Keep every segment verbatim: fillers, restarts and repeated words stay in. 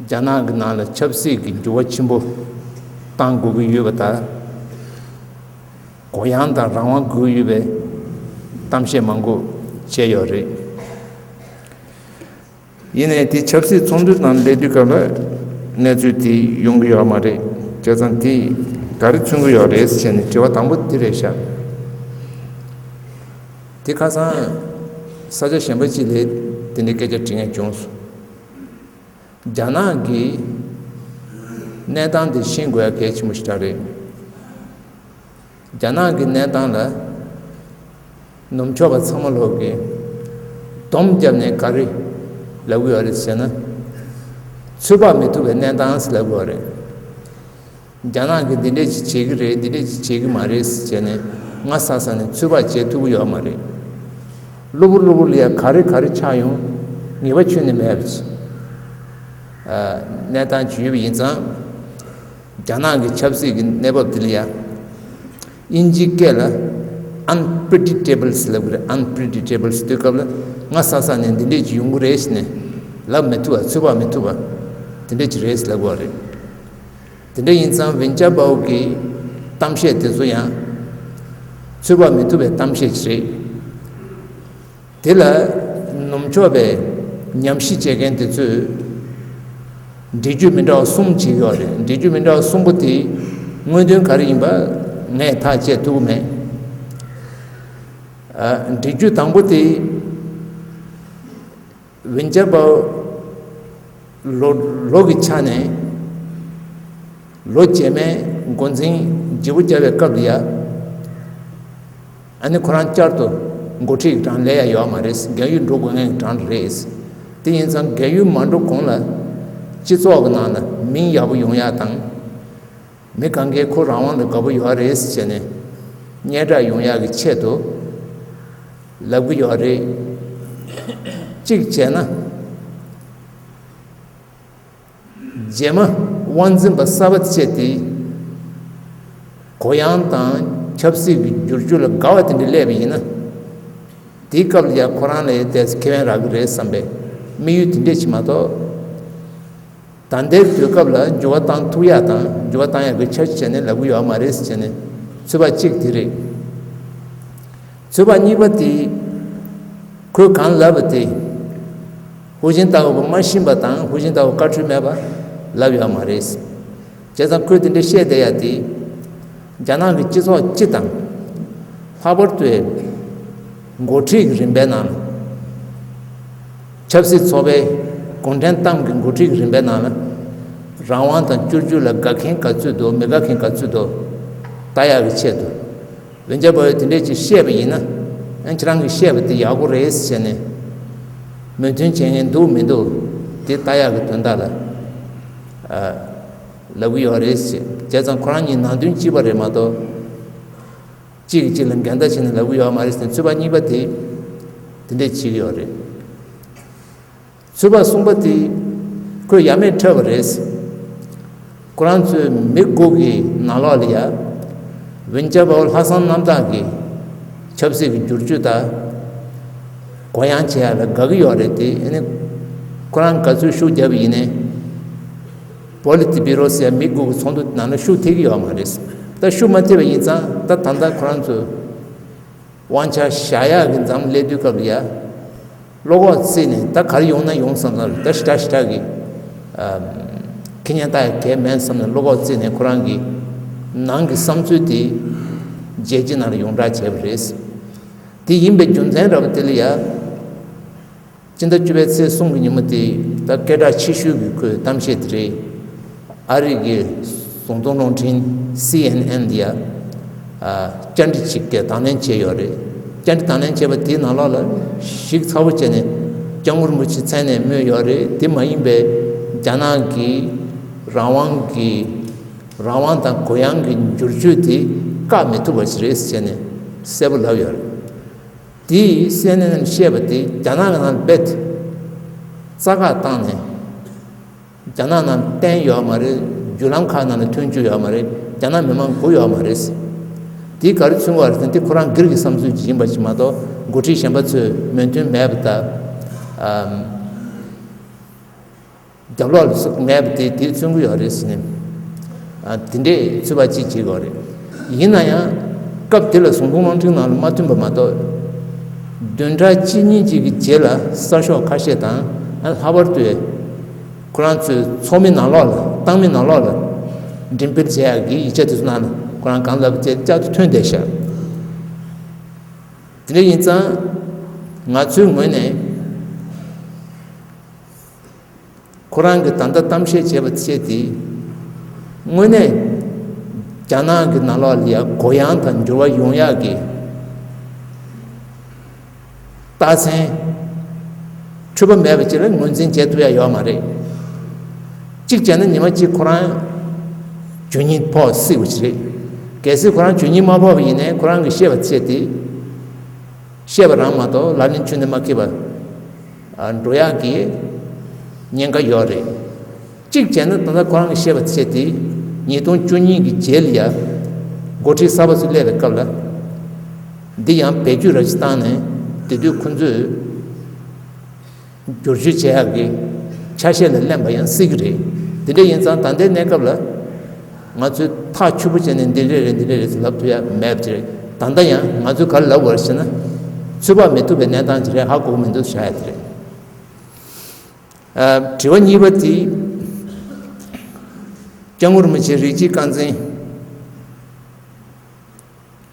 རྒྱ་ནག་གི་ནང་ལ་ཆབ་སྲིད་ཀྱི་འགྱུར་བ་ཆེན་པོ་བཏང་དགོས་ཀྱི་ཡོད་པ་དང་། གུ་ཡངས་དང་རང་དབང་དགོས་ཡོད་པའི་གཏམ་བཤད་མང་པོ་བྱས་ཡོད་རེད། ཡིན་ནའི་དེ་ཆབ་སྲིད་ཚོགས་འདུ་ནང་སླེབས་དུས་སྐབས་ལ་གནས་ཚུལ་དེ་ཡོང་གི་ཡོད་མ་རེད། བྱས་ཙང་དེ་ག་རེ་མཚོན་གྱི་ཡོད་རེད་ཟེར་ནས་དྲི་བ་དང་པོ་དེ་རེད་ཤག་དེ་ཁ་སང་ས་ཆ་གཞན་པ་ཅིག་ལ་དེ་འདྲའི་སྐད་ཆ་དྲི་མཁན་བྱུང་སོང་། རྒྱ་ནག་གི་གནས་སྟངས་དེ་ཤེས་དགོས་ཡ་གལ་ཆེན་པོ་ཞིག་རེད། རྒྱ་ནག་གི་གནས་སྟངས་ལ་ནུབ་ཕྱོགས་པ་ཚང་མ་ལོག་གིས་སྡོམ་བརྒྱབ་ནས་ག་རེ་ལབ་ཀྱི་ཡོད་རེད་ཟེར་ན། ཚོད་དཔག་མི་ཐུབ་པའི་གནས་སྟངས་ལབ་ཀྱི་ཡོད་རེད། རྒྱ་ནག་གིས་འདི་འདྲས་ཅིག་བྱེད་ཀྱི་རེད། འདི་འདྲས་ཅིག་བྱེད་ཀྱི་མ་རེད་ཟེར་ནས་སྔ་ས་ས་ནས་ཚོད་དཔག་བྱེད་ཐུབ་ཀྱི་ཡོད་མ་རེད། གློ་བུར་གློ་བུར་ལ་ཡ་ག་རེ་ག་རེ་ཆགས་ཡོང་ངེས་པ་ཁྱོན་ནས་མེད་པ་ཅིག་གནས་སྟངས་ཅིག་ཡོད་པ་ཡིན་ཙང་། རྒྱ་ནག་གི་ཆབ་སྲིད་ཀྱི་གནས་བབ་འདི་ལ་ཡ། དབྱིན་ཇིའི་སྐད་ལ་unpredictable ཟེར་ལབ་ཀྱི་རེད། unpredictable ཟེར་དུས་སྐབས་ལ་སྔ་ས་ས་ནས་འདི་འདྲས་ཅིག་ཡོང་གི་རེད་ཟེར་ནས་ལབ་མི་ཐུབ་པ། ཚོད་དཔག་མི་ཐུབ་པ་དེ་འདྲས་ཅིག་རེད་ཟེར་ལབ་དགོས་པ་རེད། དེ་འདྲ་ཡིན་ཙང་ཝེན་ཅ་པའོ་གི་གཏམ་བཤད་དེ་ཚོ་ཡང་ཚོད་དཔག་མི་ཐུབ་པའི་གཏམ་བཤད་ཅིག་རེད། དེ་ལ་ནུབ་ཕྱོགས་པའི་ཉམས་ཞིབ་བྱེད་མཁན་དེ་ཚོས་འགྲེལ་བརྗོད་མི་འདྲ་བ་གསུམ་བྱེད་ཀྱི་ཡོད་རེད། འགྲེལ་བརྗོད་མི་འདྲ་བ་གསུམ་པོ་དེའི་དངོས་དོན་ག་རེ་ཡིན་པ་ངས་ཐག་བཅད་ཐུབ་ཀྱི་མེད། ཨ། འགྲེལ་བརྗོད་དང་པོ་དེ། ཝེན་ཅ་པའོ་ལོ་ལོ་གི་ཆ་ནས་ལོ་རྗེས་མའི་འགོ་འཛིན་བརྗེ་པོ་རྒྱག་པའི་སྐབས་ལ་ཡ། ཨ་ནི་ཁོ་རང་བསྐྱར་དུ་འགོ་ཁྲིད་ཀྱི་གྲས་སླེབས་ཡ་ཡོད་མ་རེད། རྒན་ཡོལ་འགྲོ་དགོས་མཁན་གྱི་གྲས་རེད། དེ་ཡིན་ཙང་རྒན་ཡོལ་མ་འགྲོ་གོང་ལ་སྤྱི་ཚོགས་ཀྱི་ནང་ལ་མིང་ཡག་པོ་ཡོང་ཡ་དང་། མི་གང་གས་ཁོ་རང་དབང་ལ་དགའ་པོ་ཡོད་རེད་ཟེར་ནས་སྙན་གྲགས་ཡོང་ཡག་གི་ཆེད་དུ་ལབ་ཀྱི་ཡོད་རེད། གཅིག་བྱས་ན། རྗེས་མ་དབང་འཛིན་པ་གསར་པ་བྱས་ཏེ་གུ་ཡངས་དང་ཆབ་སྲིད་ཀྱི་འགྱུར་བཅོས་ལ་དགའ་བ་དེ་འདྲ་སླེབས་པ་ཡིན་ན། དེའི་སྐབས་ལ་ཡང་ཁོ་རང་ལ་ཡང་ཏོག་ཙམ་ཁེ་ཕན་རག་གི་རེད་བསམ་པའི་དམིགས་ཡུལ་དེ་འདྲས་ཅིག་མ་གཏོགས། ད་ལྟའི་དུས་སྐབས་ལ་འགྱུར་བ་བཏང་ཐུབ་ཡག་དང་འགྱུར་བ་བཏང་ཡག་གི་འཆར་གཞི་བྱས་ནས་ལབ་ཀྱི་ཡོད་མ་རེད་ཟེར་ནས་ཚོད་དཔག་གཅིག་དེ་རེད། ཚོད་དཔག་གཉིས་པ་དེ། ཁོས་གང་ལབ་པ་དེ། ཧུའུ་ཅིན་ཏའོ་གིས་མ་ཤེས་པ་དང་ཧུའུ་ཅིན་ཏའོ་བཀའ་འཁྲོལ་མེད་པ་ལབ་ཡོད་མ་རེད། བྱས་ཙང་ཁོས་དེ་འདྲ་བཤད་བསྡད་ཡ་དེ། རྒྱ་ནག་གི་སྤྱི་ཚོགས་སྤྱི་དང་། ལྷག་པར་དུ་འགོ་ཁྲིད་ཀྱི་རིམ་པའི་ནང་ལ། ཆབ་སྲིད་ཚོགས་པའི་གུང་ཁྲན་ཏང་གི་འགོ་ཁྲིད་ཀྱི་རིམ་པའི་ནང་ལ། རང་དབང་དང་བསྒྱུར་བཅོས་ལ་དགའ་མཁན་ག་ཚོད་འདུག་མི་དགའ་མཁན་ག་ཚོད་འདུག་ལྟ་ཡག་གི་ཆེད་དུ། ཝེན་ཅ་པའོ་དེ་འདྲས་ཅིག་བཤད་པ་ཡིན་ན། ཨ། ཁྱེད་རང་གིས་བཤད་པ་དེ་ཡག་པོ་རེད་ཟེར་ནས་མོས་མཐུན་བྱེད་མཁན་འདུག་མི་འདུག་དེ་ལྟ་ཡག་གི་དོན་དག་ལ། ཨ། ལབ་ཀྱི་ཡོད་རེད་ཟེར། བྱས་ཙང་ཁོ་རང་གཉིས་ནང་དོན་གཅིག་པ་རེད་མ་གཏོགས། གཅིག་གིས་གཅིག་ལ་འགལ་ཟླ་བྱས་ནས་ལབ་ཀྱི་ཡོད་མ་རེད་ཟེར་ནས་ཚོད་དཔག་གཉིས་པ་དེ་དེ་འདྲས་བྱེད་ཀྱི་ཡོད་རེད། ཚོད་དཔག་གསུམ་པ་དེ་ཁོས་ཡ་མེད་འཕྲོད་པ་རེད། ཁོ་རང་ཚོའི་མི་དགུ་གི་ནང་ལོགས་ལ་ཡ། ཝེན་ཅ་པའོ་ལྷག་བསམ་རྣམ་དག་གིས་ཆབ་སྲིད་ཀྱི་འགྱུར་བཅོས་དང་གུ་ཡངས་བྱེད་ཡ་ལ་དགའ་གི་ཡོད་རེད་དེ། ཨ་ནི་ཁོ་རང་ག་ཚོད་ཤུགས་རྒྱབ་པ་ཡིན་ནའི། པོ་ལི་ཏི་བི་རོ་ཟེར་མི་དགུ་གི་ཚོགས་འདུ་ནང་ལ་ཤུགས་ཐེབས་ཀྱི་ཡོད་མ་རེད། ད་ཤུགས་མ་ཐེབས་པ་ཡིན་ཙང་ད་ད་ལྟ་ཁོ་རང་ཚོ་དབང་ཆ་བཞག་ཡག་གི་མཚམས་སླེབས་དུས་སྐབས་ལ་ཡ། བློ་ཁོག་བརྩིས་ནས་ད་ག་རེ་ཡོང་ན་ཡོང་བསམ་བསམ་ད་ཞེ་དྲག་ཞེ་དྲག་གི། ཨ། ཁེ་ཉེན་ལྟ་ཡག་གལ་མེད་བསམ་ནས་བློ་ཁོག་བརྩིས་ནས་ཁོ་རང་གི་ནང་གི་བསམ་ཚུལ་དེ་རྒྱལ་སྤྱི་ནང་ལ་ཡོངས་གྲགས་བྱས་པ་རེད། དེ་ཡིན་པའི་རྒྱུ་མཚན་འདྲ་པོ་དེ་ལ་ཡ། སྤྱི་ཟླ་བཅུ་པའི་ཚེས་གསུམ་གྱི་ཉིན་མོ་དེ་ད་སྐད་གྲགས་ཆེ་ཤོས་ཀྱི་ཁོའི་གཏམ་བཤད་དེ་རེད། ཨ་རི་གི་གཟུགས་མཐོང་རླུང་འཕྲིན་སི་ཨེན་ཨེན་ལ་ཡ། ཨ། བཅར་འདྲི་ཅིག་གི་དང་ལེན་བྱས་ཡོད་རེད། བཅར་འདྲི་དང་ལེན་བྱས་པ་དེའི་ནང་ལོགས་ལ་ཞིབ་ཚགས་པོ་བྱས་ནས་སྐྱབས་མགོན་རིན་པོ་ཆེའི་མཚན་ནས་སྨོས་ཡོད་རེད། དེ་མ་ཡིན་པའི་རྒྱ་ནག་གི་རང་དབང་གི་རང་དབང་དང་གུ་ཡངས་ཀྱི་འགྱུར་བཅོས་དེ་བཀག་མི་ཐུབ་པ་ཞིག་རེད་ཟེར་ནས་གསལ་པོ་ལབ་ཡོད་རེད། དེས་སི་ཨེན་ཨེན་བཤད་པ་དེ་རྒྱ་ནག་གི་ནང་རྦད་དེ་རྩ་བཀག་བཏང་ནས། རྒྱ་ནག་ནང་བསྟན་ཡོད་མ་རེད། བརྒྱུད་ལམ་ཁག་ནང་ལ་ཐོན་རྒྱུ་ཡོད་མ་རེད། རྒྱ་ནག་མི་མང་སྒུག་ཡོད་མ་རེད། དེ་ག་རེ་མཚོན་གྱི་ཡོད་རེད་ཟེར་ན། དེ་ཁོ་རང་སྒེར་གྱི་བསམ་ཚུལ་ཅིག་ཡིན་པ་ཞིག་མ་གཏོགས་འགོ་ཁྲིད་གཞན་པ་ཚོས་མོས་མཐུན་མེད་པ་དང་། ཨམ། རྒྱབ་ལོགས་ལ་སུ་མེད་པ་དེ་དེ་མཚོན་གྱི་ཡོད་རེད་ཟེར་ནས། ཨ། དེ་འདྲའི་ཚོད་དཔག་ཅིག་བྱེད་དགོས་རེད། ཡིན་ན་ཡང་སྐབས་དེ་ལ་ཟུང་དུ་དབང་ཁྲིད་ནང་ལ་མ་ཐོན་པ་མ་གཏོགས། བདུན་ཕྲག་གཅིག་གཉིས་ཅིག་གི་རྗེས་ལ་གསར་ཤོག་ཁ་ཤས་དང་། ཨ། ལྷག་པར་དུ་ཁོ་རང་ཚོའི་ཚོགས་མི་ནང་ལོགས་ལ། ཏང་མི་ནང་ལོགས་ལ་འགྲེམས་སྤེལ་བྱེད་ཡག་གི་ཡིག་ཆ་དེ་ཚོ་ནང་ལ་ཁོ་རང་གང་ལབ་བྱས་བསྐྱར་དུ་ཐོན་བསྡད་ཤག་དེ་འདྲ་ཡིན་ཙང་ང་ཚོའི་ངོས་ནས། ཁོ་རང་གིས་ད་ལྟ་གཏམ་བཤད་བྱས་པ་བྱས་ཏེ། དངོས་གནས་རྒྱ་ནག་གི་ནང་ལོགས་ལ་ཡ་གུ་ཡངས་དང་འགྱུར་བ་ཡོང་ཡག་གི་རྟགས་མཚན་འཕྲོད་པ་མེད་པ་ཅིག་ལ་ངོས་འཛིན་བྱེད་ཐུབ་ཡ་ཡོད་མ་རེད། གཅིག་བྱས་ན་ཉི་མ་གཅིག་ཁོ་རང་ཇོ་ཉི་ཕོག་སྲིད་པ་ཅིག་རེད། གལ་སྲིད་ཁོ་རང་ཇོ་ཉི་མ་ཕོག་པ་ཡིན་ནའི་ཁོ་རང་གིས་བཤད་པ་བྱས་ཏེ། བཤད་པ་རང་མ་གཏོགས་ལག་ལེན་ཁྱོན་ནས་མ་འཁེལ་བ། ཨ། འགྲོ་ཡག་གི་ཉེན་ཁ་ཡོད་རེད། གཅིག་བྱས་ན་ད་ལྟ་ཁོ་རང་གིས་བཤད་པ་བྱས་ཏེ། ཉིས་སྟོང་བཅུ་གཉིས་ཀྱི་རྗེས་ལ་ཡ་འགོ་ཁྲིད་གསར་པ་ཚོ་སླེབས་པའི་སྐབས་ལ། འདི་ཡང་བེད་སྤྱོད་ར་ཅིག་བཏང་ནས། དེ་དུས་ཁོ་ཚོས་བསྒྱུར་བཅོས་བྱེད་ཡག་གི་ཆ་ཤས་ལ་ལེན་པ་ཡང་སྲིད་ཀྱི་རེད། དེ་འདྲ་ཡིན་ཙང་ད་ལྟའི་གནས་སྐབས་ལ། ང་ཚོས་ཐག་ཆོད་པོ་བྱས་ནས་འདི་འདྲ་རེད། འདི་འདྲ་རེད་ཟེར་ལབ་ཐུབ་ཡ་མེད་པ་ཅིག་རེད། ད་ལྟ་ཡང་ང་ཚོས་ག་རེ་ལབ་དགོས་རེད་ཟེར་ན། ཚོད་དཔག་མི་ཐུབ་པའི་གནས་སྟངས་ཅིག་རེད། ཧ་གོ་གི་མི་འདུག་བཞག་ཡ་དེ་རེད། ཨ། དྲི་བ་གཉིས་པ་དེ། སྐྱབས་མགོན་རིན་པོ་ཆེ་རིགས་གཅིག་རྐང་འཛིན་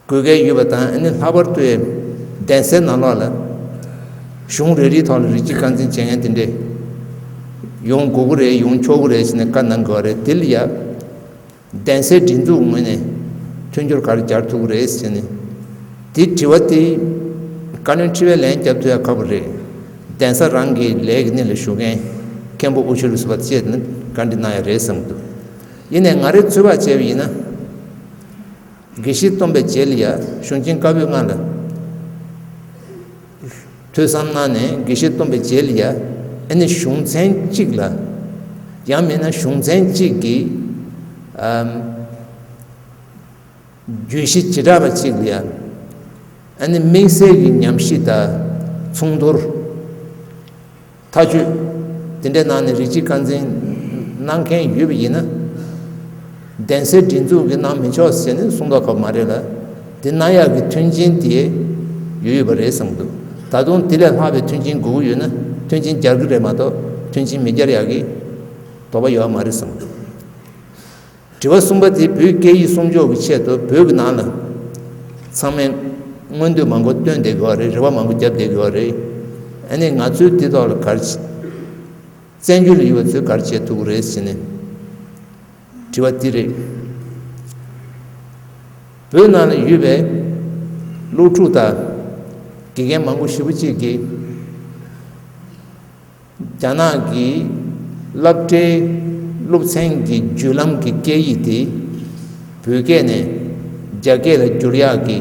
དགོས་གལ་ཡོད་པ་དང་། ཨ་ནི་ལྷག་པར་དུ་གདན་སའི་ནང་ལོགས་ལ་གཞུང་རེ་རེའི་ཐོག་ལ་རིགས་གཅིག་རྐང་འཛིན་བྱེད་མཁན་དེ་འདྲས་ཡོང་དགོས་ཀྱི་རེད། ཡོང་ཆོག་གི་རེད་ཟེར་ནས་བཀའ་གནང་དགོས་པ་རེད། དེ་ལ་ཡ། གདན་སའི་སྒྲིག་འཛུགས་ངོས་ནས་མཐུན་འགྱུར་ག་རེ་སྦྱར་ཐུབ་ཀྱི་རེད་ཟེར་ནས། དེ་དྲི་བ་དེ་བཀའ་བློན་ཁྲི་པའི་ལན་རྒྱབ་ཐུབ་ཡ་ཁག་པོ་རེད། གདན་ས་རང་གི་ལས་ཀྱི་སྣེ་ལ་ཞུགས་མཁན་མཁན་པོ་དབུ་ཆོས་ལ་སོགས་པ་བཅས་ནས་བཀའ་འདྲི་གནང་ཡ་རེད་བསམ་གྱི་འདུག་ཡིན་ནའི་ང་རའི་ཚོད་དཔག་བྱས་པ་ཡིན་ན། དགེ་བཤེས་སྟོན་པའི་རྗེས་ལ་ཡ་གཞུང་ཆེན་བཀའ་པོད་ལྔ་ལ། ཐོས་བསམ་གནང་ནས་དགེ་བཤེས་སྟོན་པའི་རྗེས་ལ་ཡ། ཨ་ནི་གཞུང་ཚན་གཅིག་ལ། ཡང་མིན་ན་གཞུང་ཚན་གཅིག་གི། ཨམ། བརྗོད་གཞི་བྱེ་བྲག་པ་གཅིག་ལ་ཡ། ཨ་ནི་དམིགས་བསལ་གྱི་ཉམས་ཞིབ་དང་མཚུངས་བསྡུར། ཐག་གཅོད། དེ་འདྲའི་ནང་ནས་རིགས་གཅིག་རྐང་འཛིན་གནང་མཁན་ཡོད་པ་ཡིན་ན། གདན་སའི་སྒྲིག་འཛུགས་ཀྱིས་གནང་མི་ཆོག་ཟེར་ནས་གསུང་མདོག་ཁ་པོ་མ་རེད་ལ། དེ་གནང་ཡག་གི་མཐུན་རྐྱེན་དེ་ཡོད་ཡོད་པ་རེད་བསམ་གྱི་འདུག་ད་དུང་དེ་ལས་ལྷག་པའི་མཐུན་རྐྱེན་དགོས་ཀྱི་ཡོད་ན་མཐུན་རྐྱེན་སྦྱར་གྱི་རེད་མ་གཏོགས་མཐུན་རྐྱེན་མི་སྦྱར་ཡག་གི་དོགས་པ་ཡོད་མ་རེད་བསམ་གྱི་འདུག་དྲི་བ་གསུམ་པ་དེ་བོད་སྐད་ཡིག་སྲུང་སྐྱོབ་ཀྱི་ཆེད་དུ་བོད་ཀྱི་ནང་ལ་ཚང་མས་མངོན་འདོད་མང་པོ་བཏོན་བསྡད་ཀྱི་ཡོད་རེད། རེ་བ་མང་པོ་བརྒྱབ་བསྡད་ཀྱི་ཡོད་རེད། ཨ་ནི་ང་ཚོས་དེ་ཐོག་ལ་ག་རེ་བྱེད། བཙན་བྱོལ་ལ་ཡོད་པ་ཚོས་ག་རེ་བྱེད་ཐུབ་ཀྱི་རེད་ཟེར་ནས་དྲི་བ་འདི་རེད། བོད་ནང་ལ་ཡོད་པའི་སློབ་ཕྲུག་དང་དགེ་རྒན་མང་པོ་ཞེ་པོ་ཅིག་གིས། རྒྱ་ནག་གི་སློབ་གྲྭའི་སློབ་ཚན་གྱི་བརྒྱུད་ལམ་གྱི་སྐད་ཡིག་དེ་བོད་སྐད་ནས་རྒྱ་སྐད་ལ་བསྒྱུར་ཡག་གི་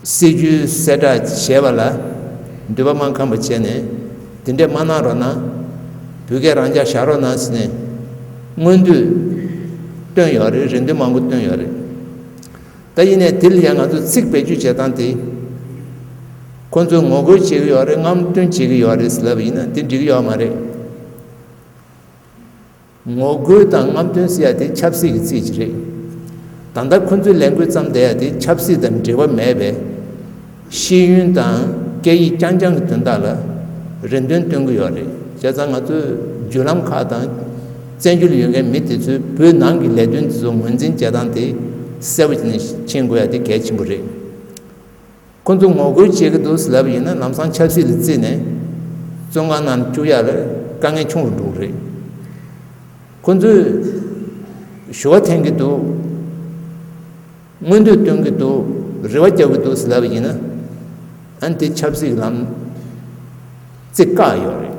སྲིད་ཇུས་གསལ་བསྒྲགས་བྱས་པ་ལ་འདོད་པ་མ་ཁེངས་པ་བྱས་ནས། དེ་འདྲས་མ་གནང་རོགས་གནང་། བོད་སྐད་རང་འཇགས་བཞག་རོགས་གནང་ཟེར་ནས་མངོན་འདོད་བཏོན་ཡོད་རེད། རེ་འདུན་མང་པོ་བཏོན་ཡོད་རེད། ད་ཡིན་ནའི་དེ་ལ་ཡང་ང་ཚོ་ཚིག་བེད་སྤྱོད་བྱེད་སྟངས་དེ། ཁོ་ཚོས་ངོ་རྒོལ་བྱེད་ཀྱི་ཡོད་རེད། རྔམ་སྟོན་བྱེད་ཀྱི་ཡོད་རེད་ཟེར་ལབ་པ་ཡིན་ན་དེ་འགྲིག་གི་ཡོད་མ་རེད། ངོ་རྒོལ་དང་རྔམ་སྟོན་ཟེར་ཡ་དེ་ཆབ་སྲིད་ཀྱི་རྩིས་ཅིག་རེད། ད་ལྟ་ཁོ་ཚོས་ལས་འགུལ་བརྩམས་བསྡད་ཡ་དེ་ཆབ་སྲིད་དང་འབྲེལ་བ་མེད་པའི། ཤེས་ཡོན་དང་སྐད་ཡིག་རྐྱང་རྐྱང་གི་དོན་དག་ལ་རེ་འདུན་བཏོན་གྱི་ཡོད་རེད། བྱས་ཙང་ང་ཚོའི་བརྒྱུད་ལམ་ཁག་དང་བཙན་བྱོལ་ཡོད་མཁན་མི་དེ་ཚོས་བོད་ནང་གི་ལས་དོན་དེ་ཚོ་ངོས་འཛིན་བྱེད་སྟངས་དེ་གསལ་པོ་བྱས་ནས་མཁྱེན་དགོས་ཡ་དེ་གལ་ཆེན་པོ་རེད། ཁོ་ཚོ་ངོ་རྒོལ་བྱེད་ཀྱི་འདུག་ཟེར་ལབ་པ་ཡིན་ན་ལམ་སང་ཆབ་སྲིད་ལ་བརྩིས་ནས་བཙོན་ཁང་ནང་བཅུག་ཡ་ལ་དཀའ་ངལ་ཆུང་རུ་འགྲོ་གི་རེད། ཁོ་ཚོས་ཞུ་བ་འཐེན་གྱི་འདུག་མངོན་འདོད་སྟོན་གྱི་འདུག་རེ་བ་རྒྱག་གི་འདུག་ཟེར་ལབ་པ་ཡིན་ན། ཨ་ནི་དེ་ཆབ་སྲིད་ཀྱི་ལམ་རྩིས་བཀག་ཡོད་རེད།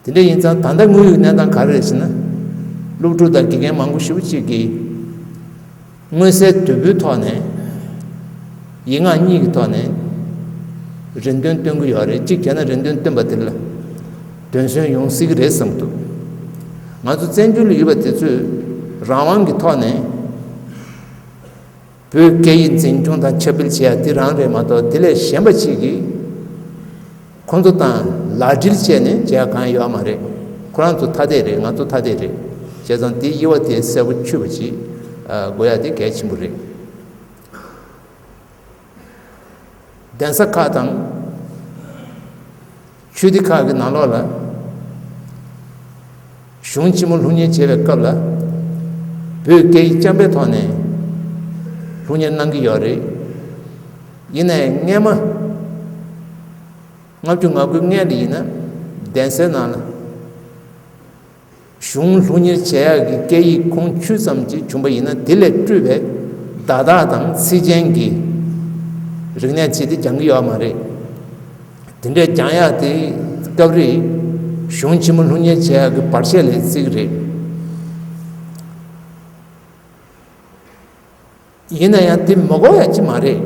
དེ་འདྲ་ཡིན་ཙང་ད་ལྟ་དངོས་ཡོད་གནས་སྟངས་ག་རེ་རེད་ཟེར་ན། སློབ་ཕྲུག་དང་དགེ་རྒན་མང་པོ་ཞེ་པོ་ཅིག་གིས་མངོན་གསལ་དོད་པོའི་ཐོག་ནས་ཡིག་ངག་གཉིས་ཀྱི་ཐོག་ནས་རེ་འདུན་བཏོན་གྱི་ཡོད་རེད། གཅིག་བྱས་ན་རེ་འདུན་བཏོན་པ་དེ་ལ་དོན་སོན་ཡོང་སྲིད་ཀྱི་རེད་བསམ་འདུག་ང་ཚོ་བཙན་བྱོལ་ལ་ཡོད་པ་དེ་ཚོས་རང་དབང་གི་ཐོག་ནས་བོད་སྐད་ཡིག་འཛིན་སྐྱོང་དང་ཁྱབ་སྤེལ་བྱེད་ཡ་དེ་རང་རེད་མ་གཏོགས། དེ་ལས་གཞན་པ་ཅིག་གིས་ ཁོང་ཚོ་དང་ལག་འབྲེལ་བྱས་ནས་བྱས་གང་ཡོད་མ་རེད། ཁོ་རང་ཚོ་ཐ་དད་རེད། ང་ཚོ་ཐ་དད་རེད། བྱས་ཙང་དེ་དབྱེ་བ་དེ་གསལ་པོ་ཆོད་པ་ཅིག་དགོས་ཡ་དེ་གལ་ཆེན་པོ་རེད། གདན་ས་ཁག་དང་ཆོས་སྡེ་ཁག་གི་ནང་ལོགས་ལ་གཞུང་ཆེན་མོ་སློབ་གཉེར་བྱེད་པའི་སྐབས་ལ་བོད་སྐད་ཡིག་རྐྱང་པའི་ཐོག་ནས་སློབ་གཉེར་གནང་གི་ཡོད་རེད། ཡིན་ནའི་སྔས་མ་ལྔ་བཅུ་ང་དགུའི་སྔས་ལ་ཡིན་ན་གདན་སའི་ནང་ལ་གཞུང་སློབ་གཉེར་བྱེད་ཡག་གི་སྐད་ཡིག་ཁུངས་ཆུད་ཙམ་ཅིག་བྱུང་པ་ཡིན་ན། དེ་ལས་སྤྲོས་པའི་བརྡ་དག་དང་ཚིག་ཅན་གྱི་རིག་གནས་ཅིག་དེ་སྦྱང་གི་ཡོད་མ་རེད། དེ་འདྲའི་སྦྱང་ཡག་དེ་སྐབས་རེ་གཞུང་ཆེན་མོ་སློབ་གཉེར་བྱེད་ཡག་གི་བར་ཆད་ལས་བརྩི་གི་རེད། ཡིན་ན་ཡང་དེ་མི་དགོས་ཡ་ཅིག་མ་རེད།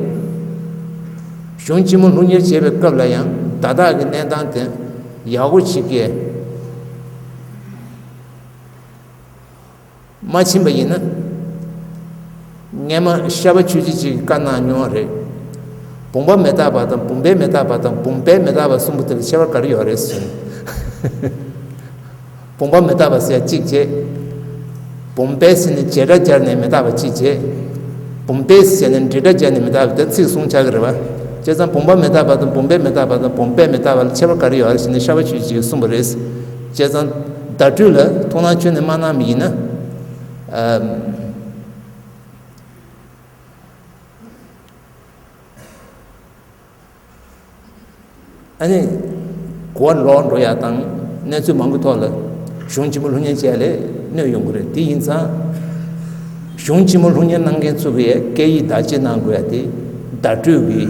གཞུང་ཆེན་མོ་སློབ་གཉེར་བྱེད་པའི་སྐབས་ལ་ཡང་བརྡ་དག་གི་གནས་སྟངས་དེ་ཡག་པོ་ཞིག་གིས་མ་ཕྱིན་པ་ཡིན་ན། སྔས་མ་ཤར་པ་ཆོས་རྗེ་ཅིག་གིས་བཀའ་གནང་མྱོང་བ་རེད། བུམ་པ་མི་རྟག་པ་དང་བུམ་པས་མི་རྟག་པ་དང་བུམ་པས་མི་རྟག་པ་གསུམ་པོ་དེ་ལ་ཁྱད་པར་ག་རེ་ཡོད་རེད་ཟེར་ནས། བུམ་པ་མི་རྟག་པ་ཟེར་གཅིག་བྱས། བུམ་པས་ཟེར་ནས་བྱེད་སྒྲ་སྦྱར་ནས་མི་རྟག་པ་གཅིག་བྱས། བུམ་པས་ཟེར་ནས་འབྲེལ་སྒྲ་སྦྱར་ནས་མི་རྟག་པ་དེ་ཚིག་གསུམ་ཆགས་ཀྱི་རེད་བ། བྱས་ཙང་བུམ་པ་མི་རྟག་པ་དང་བུམ་པས་མི་རྟག་པ་དང་བུམ་པས་མི་རྟག་པ་ལ་ཁྱད་པར་ག་རེ་ཡོད་རེད་ཟེར་ནས་ཤར་པ་ཆོས་རྗེ་གིས་གསུངས་པ་རེད། བྱས་ཙང་བརྡ་སྤྲོད་ལ་ཐུགས་སྣང་ཁྱོན་ནས་མ་གནང་བ་ཡིན་ན། ཨམ། ཨ་ནི་གོ་བ་ལོག་འགྲོ་ཡ་དང་གནས་ཚུལ་མང་པོའི་ཐོག་ལ་གཞུང་ཆེན་མོ་སློབ་གཉེར་བྱས་ལས་གནོད་ཡོང་གི་རེད། དེ་ཡིན་ཙང་གཞུང་ཆེན་མོ་སློབ་གཉེར་གནང་མཁན་ཚོ་གིས་སྐད་ཡིག་བདག་གཅེས་གནང་དགོས་ཡ་དེ་བརྡ་སྤྲོད་ཀྱི་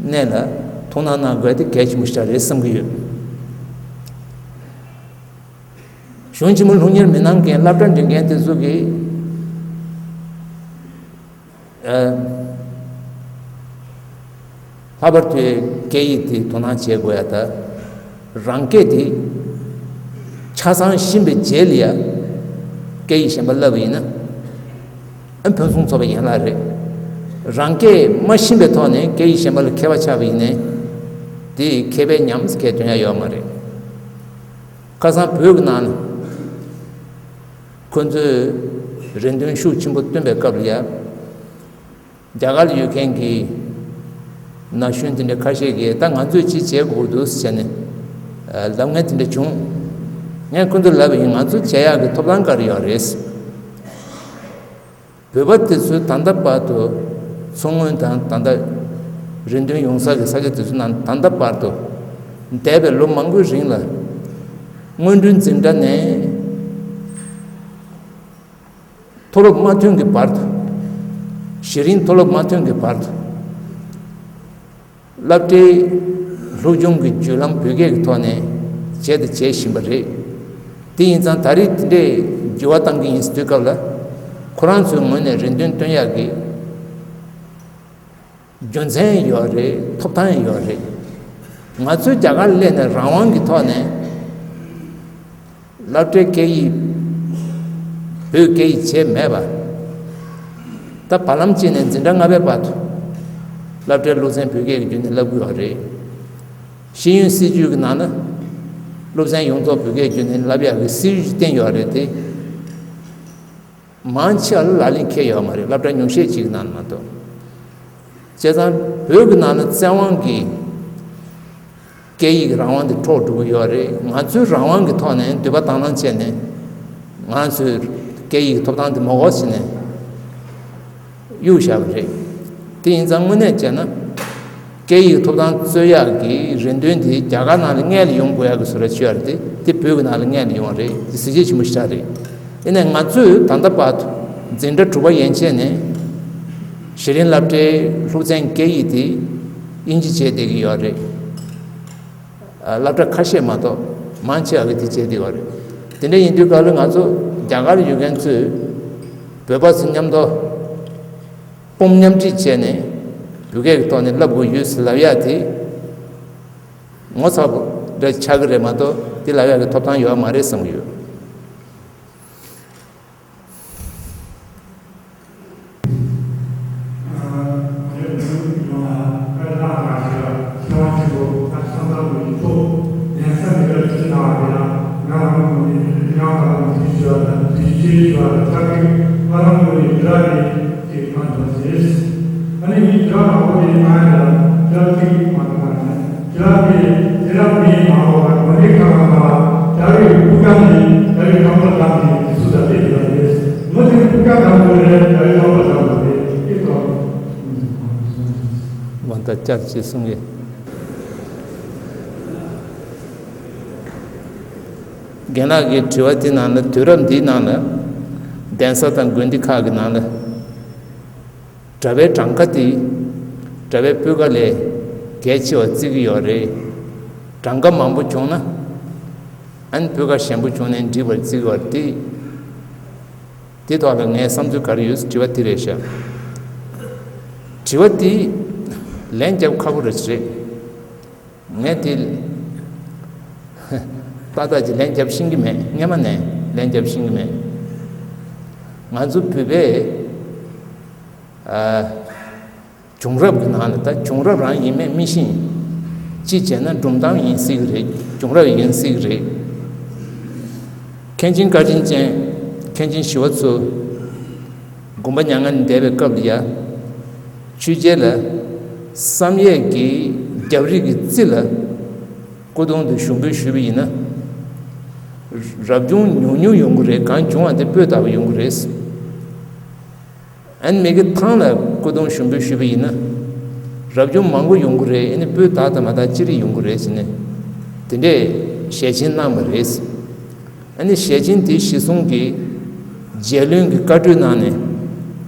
གནས་ལ་ཐུགས་སྣང་གནང་དགོས་ཡ་དེ་གལ་ཆེན་པོ་ཞིག་རེད་བསམ་གྱི་ཡོད། གཞུང་ཆེན་མོ་སློབ་གཉེར་མི་གནང་མཁན་སློབ་གྲྭ་འགྲིམ་མཁན་དེ་ཚོ་གིས། ཨ། ལྷག་པར་དུ་སྐད་ཡིག་དེ་དོ་སྣང་བྱེད་དགོས་ཡ་ད། རང་སྐད་དེ་ཆ་ཚང་ཤེས་པའི་རྗེས་ལ་ཡ་སྐད་ཡིག་གཞན་པ་བསླབ་པ་ཡིན་ན། ཨ། ཕུན་སུམ་ཚོགས་པ་ཡན་ལག་རེད། རང་སྐད་མ་ཤེས་པའི་ཐོག་ནས་སྐད་ཡིག་གཞན་པ་ལ་མཁས་པ་ཆགས་པ་ཡིན་ནའི། དེ་མཁས་པའི་ཉམས་སུ་ཁས་འདོན་ཡ་ཡོད་མ་རེད། ཁ་སང་བོད་ཀྱི་ནང་ལ་ཁོ་ཚོས་རེ་འདུན་ཤུགས་ཆེན་པོ་བཏོན་པའི་སྐབས་ལ་ཡ། རྒྱ་གར་ལ་ཡོད་མཁན་གྱི་ན་གཞོན་དེ་འདྲ་ཁ་ཤས་ཀྱིས་ད་ང་ཚོས་ཅི་བྱེད་དགོས་འདུག་ཟེར་ནས་ལབ་མཁན་དེ་འདྲ་བྱུང་། ངས་ཁོ་ཚོར་ལབ་པ་ཡིན། ང་ཚོ་བྱེད་ཡག་གི་ཐོབ་ཐང་ག་རེ་ཡོད་རེད། བོད་པ་དེ་ཚོས་ད་ལྟ་བར་དུ་མཚོ་སྔོན་དང་ད་ལྟ་རེ་འདུན་ཡོང་ས་གི་ས་ཆ་དེ་ཚོ་ནང་ད་ལྟ་བར་དུ་འདས་པའི་ལོ་མང་པོའི་རིང་ལ་སྔོན་འགྲོའི་འཛིན་གྲྭ་ནས། མཐོ་སློབ་མ་ཐོན་གྱི་བར་དུ། གཞི་རིམ་མཐོ་སློབ་མ་ཐོན་གྱི་བར་དུ། སློབ་གྲྭའི་སློབ་སྦྱོང་གི་བརྒྱུད་ལམ་བོད་སྐད་ཀྱི་ཐོག་ནས་བྱས་དང་བྱེད་བཞིན་པ་རེད། དེ་ཡིན་ཙང་ད་རེས་དེ་འདྲའི་འགྱུར་བ་གཏང་གི་ཡིན་ཟེར་དུས་སྐབས་ལ། ཁོ་རང་ཚོའི་ངོས་ནས་རེ་འདུན་བཏོན་ཡག་གི་རྒྱུ་མཚན་ཡོད་རེད། ཐོབ་ཐང་ཡོད་རེད། ང་ཚོའི་རྒྱ་གར་ལ་སླེབས་ནས་རང་དབང་གི་ཐོག་ནས་སློབ་གྲྭའི་སྐད་ཡིག་བོད་སྐད་ཡིག་བྱས་མེད་པ། ད་བར་ལམ་གཅིག་ནས་འཛིན་གྲྭ་ལྔ་པའི་བར་དུ་སློབ་གྲྭའི་སློབ་ཚན་བོད་སྐད་ཀྱི་བརྒྱུད་ནས་བསླབ་ཀྱི་ཡོད་རེད། ཤེས་ཡོན་སྲིད་བྱུས་ཀྱི་ནང་ན་སློབ་ཚན་ཡོངས་རྫོགས་བོད་སྐད་བརྒྱུད་ནས་བསླབ་ཡག་གི་སྲིད་བྱུས་བཏིང་ཡོད་རེད་དེ། མང་ཆེ་བ་ལ་ལག་ལེན་འཁེལ་ཡོད་མ་རེད། སློབ་གྲྭ་ཉུང་ཤས་ཅིག་གི་ནང་ལ་མ་གཏོགས། བྱས་ཙང་བོད་ཀྱི་ནང་ལ་བཙན་དབང་གིས་སྐད་ཡིག་གི་རང་དབང་དེ་འཕྲོག་འགྲོ་གི་ཡོད་རེད། ང་ཚོའི་རང་དབང་གི་ཐོག་ནས་འདོད་པ་དང་བླངས་བྱས་ནས་ང་ཚོའི་སྐད་ཡིག་གི་ཐོབ་ཐང་དེ་མ་དགོས་ཟེར་ནས་གཡུག་བཞག་པ་རེད། དེ་ཡིན་ཙང་དངོས་གནས་བྱས་ན། སྐད་ཡིག་ཐོབ་ཐང་རྩོད་ཡག་གི་རེ་འདུན་དེ་རྒྱ་གར་ནང་ལ་སྔོན་ལ་ཡོང་དགོས་ཡག་གི་བཟོ་འདྲ་ཅིག་ཡོད་རེད་དེ། དེ་བོད་ཀྱི་ནང་ལ་སྔོན་ལ་ཡོང་བ་རེད། དེ་གཟི་བརྗིད་ཆེན་པོ་ཞིག་རེད། ཡིན་ནའི་ང་ཚོས་ད་ལྟ་བར་དུ་འཛིན་གྲྭ་དྲུག་པ་ཡན་ཆད་ནས་གཞི་རིམ་སློབ་གྲྭའི་སློབ་ཚན་སྐད་ཡིག་དེ་དབྱིན་ཇི་བྱས་བསྡད་ཀྱི་ཡོད་རེད། སློབ་གྲྭ་ཁ་ཤས་མ་གཏོགས་མང་ཆེ་བ་གིས་དེ་བྱས་བསྡད་ཡོད་རེད། དེ་འདྲ་ཡིན་དུས་སྐབས་ལ་ང་ཚོ་རྒྱ་གར་ལ་ཡོད་མཁན་ཚོས་བོད་པ་ཚོ་མཉམ་དུ། དཔུང་མཉམ་ཁྲིད་བྱས་ནས་བོད་སྐད་ཀྱི་ཐོག་ནས་བསླབ་དགོས་ཡོད་ཟེར་ལབ་ཡག་དེ་ངོ་ཚ་པོ་འདྲ་ཆགས་ཀྱི་རེད་མ་གཏོགས། དེ་ལབ་ཡག་གི་ཐོབ་ཐང་ཡོད་མ་རེད་བསམ་གྱི་ཡོད། ཞུ་བ་དང་དུས་ཆེན་ཞུ་བ་དང་ཐག་གཅོད་ང་རང་ཚོ་ནི་དུས་རབས་རེ་ཅིག་གནང་དགོས་ཟེར། ཨ་ནི་མི་དུས་རབས་མང་པོ་དེ་གནང་ཡ་ལ་དུས་རབས་གཅིག་མ་གཏོགས་མ་རེད། དུས་རབས་དེ་དུས་རབས་མི་མང་པོ་དང་དགོན་སྡེ་ཁག་ཁག་ལ་རྒྱ་རིགས་སྤུ་རྒྱལ་ནི་རྒྱ་རིགས་ཁམས་པ་དང་གི་དུས་ཚོད་དང་དེ་དུས་རབས་རེད། མི་དེ་སྤུ་རྒྱལ་དང་དུས་རེད་རྒྱ་རིགས་ཁམས་པ་དང་དུས་རེད་ཨེ་ཐོག་མོན་ཐ་བཅར་ཅེས་གསུང་གི་རྒན་ལགས་ཀྱི་དྲི་བ་དེ་ནང་ལ་དུས་རབས་འདིའི་ནང་ལ་གདན་ས་དང་དགོན་སྡེ་ཁག་གི་ནང་ལ་གྲྭ་པའི་གྲངས་ཀ་དེ་གྲྭ་པའི་སྤུས་ཀ་ལས་གལ་ཆེ་བ་བརྩི་གི་ཡོད་རེད། གྲངས་ཀ་མང་པོ་བྱུང་ན་ཨ་ནི་སྤུས་ཀ་ཞན་པོ་བྱུང་ནས་འགྲིག་པར་བརྩི་གི་ཡོད་རེད། དེ་དེ་ཐོག་ལ་ངའི་བསམ་ཚུལ་ག་རེ་ཡོད་དྲི་བ་དེ་རེད་ཤག་དྲི་བ་དེ་ལན་རྒྱབ་ཁག་པོ་རེད་ཅི་རེད། ངས་དེ་ཏག་ཏག་ཅིག་ལན་རྒྱབ་ཤེས་ཀྱི་མེད། སྔོན་མ་ནས་ལན་རྒྱབ་ཤེས་ཀྱི་མེད། ང་ཚོ་བོད་པའི་ཨ་བྱུང་རབས་ཀྱི་ནང་ལ་ད་བྱུང་རབས་རང་ཡིན་མེད་མི་ཤེས། གཅིག་བྱས་ན་སྒྲུང་གཏམ་ཡིན་སྲིད་ཀྱི་རེད། བྱུང་རབས་ཡིན་སྲིད་ཀྱི་རེད། མཁན་ཆེན་བཀའ་དྲིན་ཅན་མཁན་ཆེན་ཞི་བ་འཚོ་དགོངས་པ་མྱ་ངན་ལས་འདས་པའི་སྐབས་ལ་ཡ། ཆོས་རྒྱལ་ལ་བསམ་ཡས་ཀྱི་རྒྱབ་རི་གི་རྩེ་ལ་སྐུ་གདུང་དུ་ཞུགས་འབུལ་ཞུས་པ་ཡིན་ན། རབ་བྱུང་ཉུང་ཉུང་ཡོང་གི་རེད། གང་བྱུང་བ་དེ་སྤོས་དག་པ་ཡོང་གི་རེད། ཨ་ནི་མི་གི་ཐང་ལ་སྐུ་གདུང་ཞུགས་འབུལ་ཞུས་པ་ཡིན་ན། རབ་བྱུང་མང་པོ་ཡོང་གི་རེད། ཨ་ནི་སྤོས་དག་དང་མ་དག་ཅི་རིགས་ཡོང་གི་རེད་ཟེར་ནས། དེ་འདྲས་ཞལ་ཆེམས་གནང་བ་རེད། ཨ་ནི་ཞལ་ཆེམས་དེ་གཞི་བཟུང་གིས་རྒྱལ་བློན་གྱི་བཀའ་འཁྲོལ་གནང་ནས།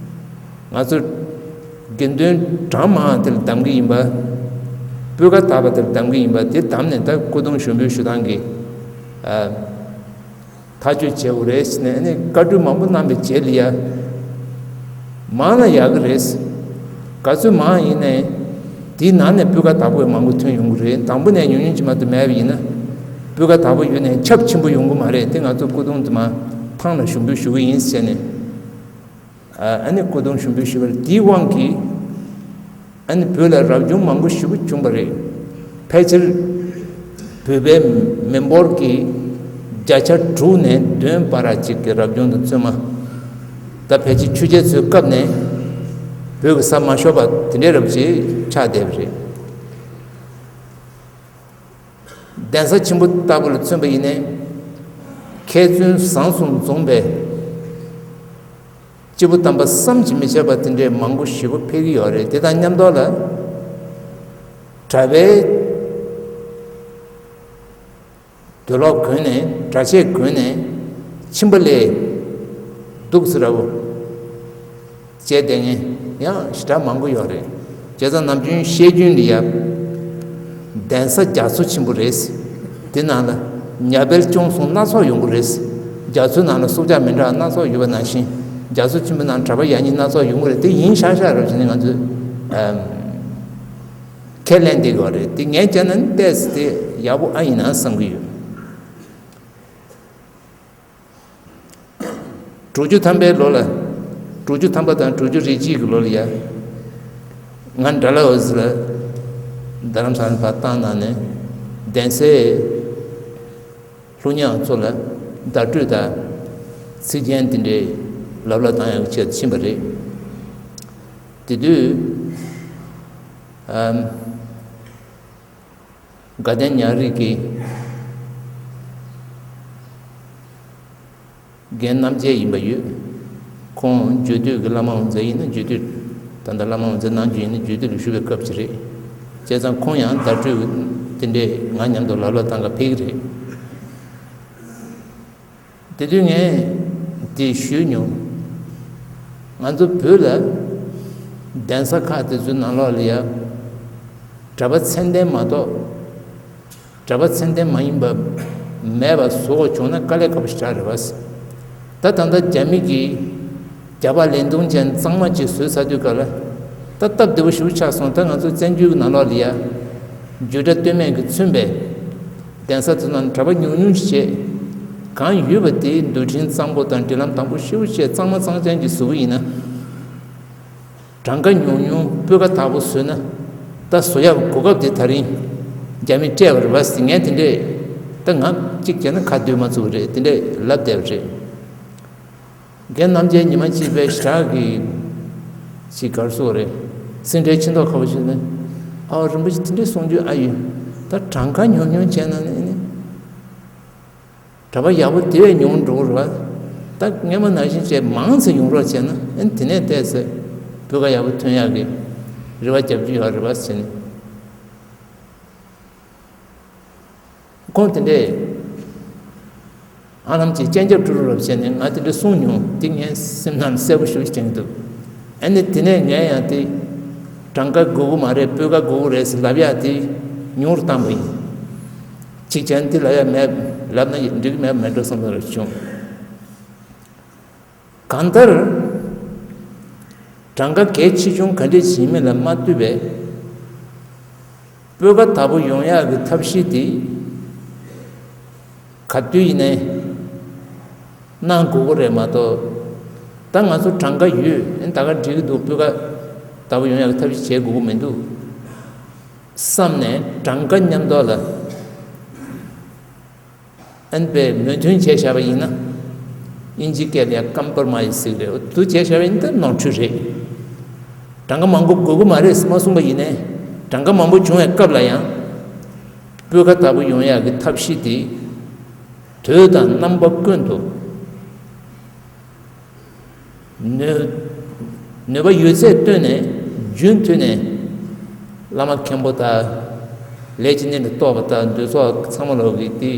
ང་ཚོ་དགེ་འདུན་གྲངས་མང་དེ་ལ་གདམ་གི་ཡིན་པ། སྤུས་ཀ་དག་པ་དེ་ལ་གདམ་གི་ཡིན་པ་དེ་གདམ་ནས་ད་སྐུ་གདུང་ཞུགས་འབུལ་ཞུ་སྟངས་ཀྱི་ཨ་ཐག་གཅོད་བྱེད་དགོས་རེད་ཟེར་ནས་ཨ་ནི་བཀའ་འཁྲོལ་མང་པོ་གནང་བའི་རྗེས་ལ་ཡ། མང་ན་ཡག་གི་རེད། ག་ཚོད་མང་ཡིན་ནའི་དེའི་ནང་ནས་སྤུས་ཀ་དག་པོ་མང་པོ་ཐོན་ཡོང་གི་རེད། དང་པོ་ནས་ཉུང་ཉུང་ཅིག་མ་གཏོགས་མེད་པ་ཡིན་ན། སྤུས་ཀ་དག་པོ་ཡོད་ནའི་ཁྱབ་ཆེན་པོ་ཡོང་གི་མ་རེད། དེ་ང་ཚོ་སྐུ་གདུང་དུ་མ་ཐང་ལ་ཞུགས་འབུལ་ཞུ་གི་ཡིན་ཟེར་ནས། ཨ་ནི་སྐུ་གདུང་ཞུགས་འབུལ་ཞུས་པར་དེའི་དབང་གིས་ཨ་ནི་བོད་ལ་རབ་བྱུང་མང་པོ་ཞེ་པོ་བྱུང་བ་རེད། ཕལ་ཆེར་བོད་པའི་མི་འབོར་གྱི་བརྒྱ་ཆ་དྲུག་ནས་བདུན་བར་ཅིག་གི་རབ་བྱུང་དང་བཙུན་མ། ད་ཕལ་ཆེར་ཆོས་རྒྱལ་ཚོའི་སྐབས་ནས་བོད་ཀྱི་ས་མ་ཤོར་བ་དེ་འདྲའི་རབ་ཅིག་ཆགས་བསྡད་པ་རེད། གདན་ས་ཆེན་པོ་ལྟ་བུ་ལ་མཚོན་པ་ཡིན་ནའི། མཁས་བཙུན་བཟང་གསུམ་འཛོམས་པའི་སྐྱེས་བུ་དམ་པ་བསམ་གྱིས་མི་ཁྱབ་པ་དེ་འདྲའི་མང་པོ་ཞེ་པོ་ཕེབས་ཀྱི་ཡོད་རེད། དེ་དང་མཉམ་དུ་ལ་གྲྭ་པའི་དུག་ལོག་གོན་ནས་གྲྭ་ཆས་གོན་ནས་ཁྱིམ་པ་ལས་འདུག་ཟེར་ར་བོ། བྱས་བསྡད་མཁན་ཡང་ཞེ་དྲག་མང་པོ་ཡོད་རེད། བྱས་ཙང་ནམ་རྒྱུན་བཤད་རྒྱུན་འདི་ཡ། གདན་ས་རྒྱ་མཚོ་ཆེན་པོ་རེད། དེ་ནང་ལ་ཉ་དཔལ་སྐྱོང་སྲུང་སྣ་ཚོགས་ཡོང་གི་རེད། རྒྱ་མཚོའི་ནང་ལ་སྲོག་ཆགས་མི་འདྲ་སྣ་ཚོགས་ཡོད་པ་ནང་བཞིན། རྒྱ་མཚོ་ཆེན་པོའི་ནང་གྲྭ་པ་ཡ་ཉི་སྣ་ཚོགས་ཡོང་གི་རེད། དེ་ཡིན་ཤག་ཤག་རེད་བྱས་ནས་ང་ཚོས་ཨམ་ཁས་ལེན་བསྡད་ཡོད་རེད། དེ་ངས་བྱས་ན་ནི་ཏོག་ཙམ་དེ་ཡག་པོ་ཨ་ཡིན་ན་བསམ་གྱི་ཡོད། དྲུག་ཅུ་ཐམ་པའི་ལོ་ལ། དྲུག་ཅུ་ཐམ་པ་དང་དྲུག་ཅུ་རེ་གཅིག་གི་ལོ་ལ་ཡ། ང་ཌལ་ཧོ་སི་ལ་རྡ་རམ་ས་ལ་ཕར་བཏང་གནང་ནས་གདན་སའི་ལྷུ་ཉག་ཚོ་ལ་བརྡ་སྤྲོད་དང་ཚིག་རྒྱན་དེ་འདྲའི་ལབ་གླ་བཏང་ཡག་ཆེད་ཕྱིན་པ་རེད། དེ་དུས་ཨམ། དགའ་ལྡན་ཉག་རིགས་ཀྱི་རྒན་རྣམ་རྒྱལ་ཡིན་པ་ཡོད། ཁོང་རྒྱུད་སྟོད་ཀྱི་བླ་མ་འོ་མཛད་ཡིན་ན་རྒྱུད་སྟོད། ད་ལྟ་བླ་མ་འོ་མཛད་གནང་རྒྱུ་ཡིན་ན་རྒྱུད་སྟོད་ལ་བཞུགས་པའི་སྐབས་ཅིག་རེད། བྱས་ཙང་ཁོང་ཡང་བརྡ་སྤྲོད་དེ་འདྲས་ང་མཉམ་དུ་ལབ་གླ་བཏང་ག་ཕེབས་ཀྱི་རེད། དེ་དུས་ངས་དེ་ཞུས་མྱོང་། ང་ཚོ་བོད་ལ་གདན་ས་ཁག་དེ་ཚོའི་ནང་ལོགས་ལ་ཡ། གྲྭ་པ་མཚན་ལྡན་མ་གཏོགས། གྲྭ་པ་མཚན་ལྡན་མ་ཡིན་པ་མེད་པ་བཟོ་དགོས་བྱུང་ན་དཀའ་ལས་ཁག་པོ་ཞེ་དྲག་རེད་བ། ད་ད་ལྟ་རྒྱ་མི་གིས་རྒྱ་བག་ལན་ལྡུམ་ཅན་གཙང་མ་ཅིག་བཟོས་ཚར་དུས་ག་ལ། ད་སྟབས་བདེ་པོ་ཞེ་པོ་ཆགས་སོང་། ད་ང་ཚོ་བཙན་བྱོལ་གྱི་ནང་ལོགས་ལ་ཡ། རྒྱུད་གྲྭ་སྟོད་སྨད་ཀྱིས་མཚོན་པའི་གདན་ས་ཚོ་ནང་གྲྭ་པ་ཉུང་ཉུང་ཞིག་བྱས། གང་ཡོད་པ་དེ་འདུལ་ཁྲིམས་གཙང་པོ་དང་སྒྲིག་ལམ་དྭངས་པོ་ཞེ་པོ་བྱས་གཙང་མ་གཙང་རྐྱང་ཅིག་བཟོ་གི་ཡིན་ན། གྲངས་ཀ་ཉུང་ཉུང་སྤུས་ཀ་དག་པོ་བཟོས་ན་ད་བཟོ་ཡག་གི་གོ་སྐབས་དེ་ད་རིང་རྒྱ་མིས་སྤྲད་པ་རེད་བ་ཟེར། ངས་དེ་འདྲས་ད་ང་གཅིག་བྱས་ན་ཁ་སྡོད་མ་ཚུགས་པ་རེད། དེ་འདྲས་ལབ་བསྡད་པ་རེད། རྒན་རྣམ་རྒྱལ་ཉི་མ་གཅིག་པའི་ཞི་དྲག་གི་ཅིག་གར་སོགས་རེད། སེ་འབྲས་ཕྱི་མདོག་ཁ་བ་ཞིག་ནས། ཨའོ་རིན་པོ་ཆེ་དེ་འདྲའི་གསུང་རྒྱུ་ཨ་ཡོད། ད་གྲངས་ཀ་ཉུང་ཉུང་བྱས་ན་ནི་ནི། གྲྭ་པ་ཡག་པོ་དེ་བས་ཉུང་འགྲོ་གི་རེད་བ། ད་སྔོན་མ་ནང་བཞིན་བྱས་མང་ཙམ་ཡོང་རོགས་བྱས་ན་ཨ་ནི་དེ་ནས་བལྟས་ཚེ་སྤུས་ཀ་ཡག་པོ་ཐོན་ཡག་གི་རེ་བ་རྒྱབ་རྒྱུ་ཡོད་རེད་བ་ཟེར་ནས། ཁོང་དེ་འདྲས་ཨ་ནམ་གྱིས་སྤྱན་རྒྱབ་ཀྲུ་རུ་རབ་བྱས་ནས་ང་དེ་འདྲས་གསུངས་མྱོང་། དེ་ངའི་སེམས་ནང་གསལ་པོ་ཞེ་པོ་ཅིག་དྲན་གྱི་འདུག་ཨ་ནི་དེ་ནས་ངས་ཡང་དེ་གྲངས་ཀ་དགོས་ཀྱི་མ་རེད། སྤུས་ཀ་དགོས་ཀྱི་རེད་ཟེར་ལབ་ཡག་དེ་ཉུང་རུ་བཏང་པ་ཡིན། གཅིག་བྱས་ན་དེ་ལབ་ཡག་མེད། ལབ་ན་འགྲིག་གི་མེད་མེད་འགྲོ་བསམ་པ་རེ་བྱུང་། གང་ལྟར། གྲངས་ཀ་གལ་ཆེ་ཆུང་ག་འདྲས་ཡིན་མིན་ལ་མ་ལྟོས་པའི་སྤུས་ཀ་དག་པོ་ཡོང་ཡག་གི་ཐབས་ཤེས་དེ་ག་དུས་ཡིན་ནའི་གནང་དགོས་ཀྱི་རེད་མ་གཏོགས། ད་ང་ཚོ་གྲངས་ཀ་ཡོད། ཨ་ནི་ད་ག་འགྲིག་གི་འདུག་སྤུས་ཀ་དག་པོ་ཡོང་ཡག་གི་ཐབས་ཤེས་བྱེད་དགོས་ཀྱི་མི་འདུག་བསམ་ནས་གྲངས་ཀ་མཉམ་དུ་ལ། ཨན་པས་མོས་མཐུན་བྱས་བཞག་པ་ཡིན་ན། དབྱིན་ཇིའི་སྐད་ལ་ཡང་ཀམ་པོར་མའི་སི་ཟེར་གི་རེད། འོ་དེ་བྱས་བཞག་པ་ཡིན་ན་ད་ནོར་འཁྲུལ་རེད། གྲངས་ཀ་མང་པོ་དགོས་ཀྱི་མ་རེད་མ་གསུངས་པ་ཡིན་ནའི། གྲངས་ཀ་མང་པོ་བྱུང་བའི་སྐབས་ལ་ཡང་སྤུས་ཀ་དག་པོ་ཡོང་ཡག་གི་ཐབས་ཤེས་དེ་དུས་དང་རྣམ་པ་ཀུན་ཏུ། ནུས་ནུས་པ་ཡོད་ཚད་བཏོན་ནས་རྒྱུན་མཐུད་ནས་བླ་མ་མཁན་པོ་དང་ལས་ཀྱི་གནད་ལ་གཏོགས་པ་དང་འདུས་ཚོགས་ཚང་མ་ལོག་གིས་དེ་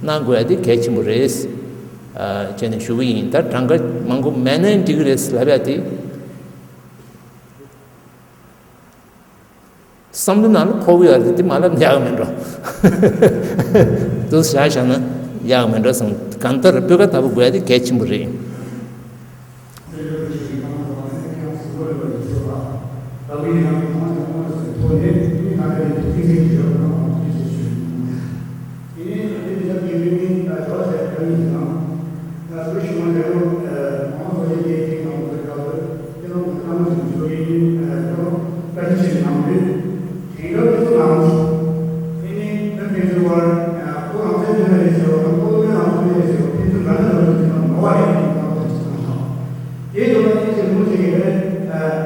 གནང་དགོས་ཡ་དེ་གལ་ཆེན་པོ་རེད། ཨ་བྱས་ནས་ཞུ་གི་ཡིན། ད་གྲངས་ཀ་མང་པོ་མེད་ནའི་འགྲིག་གི་རེད་ལབ་ཡ་དེ། བསམ་བློ་ནང་ལ་འཁོར་གི་ཡོད་རེད། དེ་མ་ལབ་ན་ཡག་མེད་འགྲོ། དུ་བཞག་བཞག་ན་ཡག་མེད་འགྲོ་བསམ། གང་ལྟར་སྤུས་ཀ་དག་པོ་དགོས་ཡ་དེ་གལ་ཆེན་པོ་རེད། དེང་སྐབས་དེ་ཚོ་ནང་། དེ་ནི་ད་ཕན་ཚུན་བར་ཁོ་རང་ཚོའི་མཐུན་ལ་རེད་ཟེར་བ་དང་ཁོ་བོད་རང་ཚོའི་མཐུན་ལ་རེད་ཟེར་བ་ཕན་ཚུན་འདྲ་མི་འདྲ་བ་ཅིག་ཡོད་ན་ནོར་བ་རེད་ཡིན་པ་དེ་ཚོ་ནང་། དེའི་ཐོག་ནས་ཨེ་ཅེ་མུ་ཅེ་གི་ལས་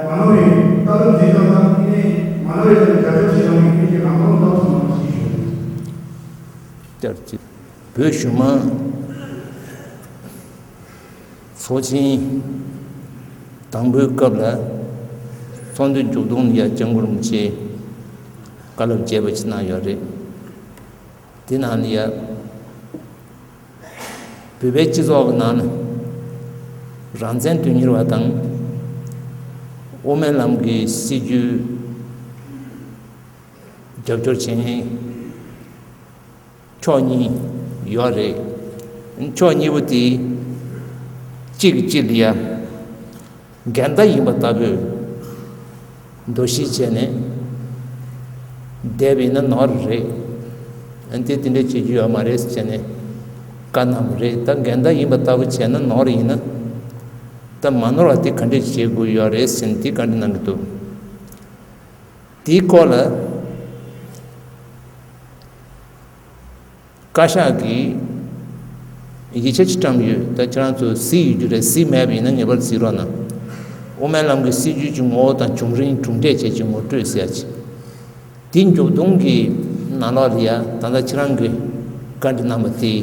མ་ནོར་བའི་ལྟ་གྲུབ་འཛིན་སྐྱོང་དང་དེ་ནས་མ་ནོར་བའི་ཐོག་ནས་རྒྱབ་སྐྱོར་བྱེད་སྟངས་ཀྱི་ཕན་ཚུན་རང་དབང་ཐོབ་སོང་བ་ཞིག་ཞུ། བསྐྱར་གཅིག་བོད་གཞུང་མང་ཚོགས་ཆེན་དང་པོའི་སྐབས་ལ་ཚོགས་འདུའི་མཇུག་སྡོམ་ཡ་སྐྱབས་མགོན་རིན་པོ་ཆེས་བཀའ་སློབ་རྒྱས་པ་ཅིག་གནང་ཡོད་རེད། དེ་ནང་ལ་ཡ་བོད་པའི་སྤྱི་ཚོགས་ཀྱི་ནང་ན་རང་བཙན་དོན་གཉེར་བ་དང་དབུ་མའི་ལམ་གྱི་སྲིད་བྱུས་རྒྱབ་སྐྱོར་བྱེད་མཁན་ཕྱོགས་གཉིས་ཡོད་རེད། ཕྱོགས་གཉིས་པོ་དེ་གཅིག་གིས་གཅིག་ལ་ཡ་འགལ་ཟླ་ཡིན་པ་ལྟ་བུའི་འདུ་ཤེས་བྱས་ནས་བསྡད་པ་ཡིན་ན་ནོར་རེད། ཨ་ནི་དེ་དེ་འདྲ་བྱེད་རྒྱུ་ཡོད་མ་རེད་ཟེར་བྱས་ནས་བཀའ་གནང་བ་རེད། ད་འགལ་ཟླ་ཡིན་པ་ལྟ་བུ་བྱས་ན་ནོར་ཡིན་ན། ད་མ་ནོར་བ་དེ་ག་འདྲས་བྱེད་དགོས་ཡོད་རེད་ཟེར་ནས་དེ་བཀའ་འདྲི་གནང་གི་འདུག་དེའི་སྐོར་ལ་བཀའ་ཤག་གིས་ཡིག་ཆ་ཅིག་བཀྲམ་ཡོད། ད་ཁྱེད་རང་ཚོ་གཟིགས་ཡོད་རྒྱུ་རེད། གཟིགས་མེད་པ་ཡིན་ན་ངེས་པར་གཟིགས་རོགས་གནང་། དབུ་མའི་ལམ་གྱི་སྲིད་བྱུས་ཀྱི་ངོ་བོ་དང་བྱུང་རིམ་གྲུབ་འབྲས་བཅས་ཀྱི་ངོ་སྤྲོད་ཟེར་ཡ་ཅིག་དེའི་མཇུག་སྡོམ་གྱི་ནང་ལོགས་ལ་ཡ་ད་ལྟ་ཁྱེད་རང་གིས་བཀའ་འདྲི་གནང་བ་དེ་